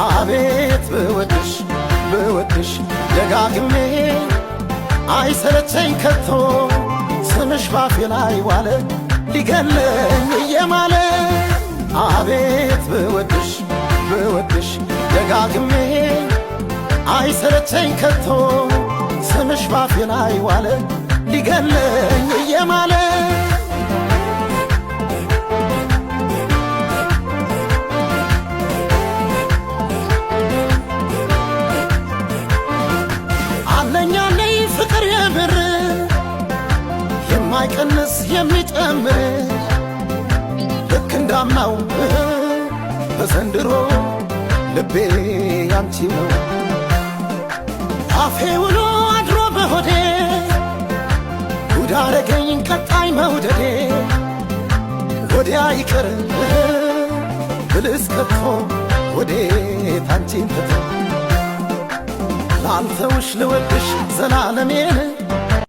አቤት ብወድሽ ብወድሽ ደጋግሜ፣ አይሰለቸኝ ከቶ። ስምሽ ባፌ ላይ ዋለ ሊገለኝ እየማለ። አቤት ብወድሽ ብወድሽ ደጋግሜ፣ አይሰለቸኝ ከቶ። ስምሽ ባፌ ላይ ዋለ ሊገለኝ እየማለ። አለኝ አለኝ ፍቅር የምር፣ የማይቀንስ የሚጨምር፣ ልክ እንዳምናው በዘንድሮ ልቤ ያንቺው ነው። አፌ ውሎ አድሮ በሆዴ ጉድ አረገኝ ቀጣይ መውደዴ። ወዲያ ይቅር ብልስ ከቶ ወዴት አንቺን ትቶ። ላልተውሽ ልወድሽ ዘላለሜን።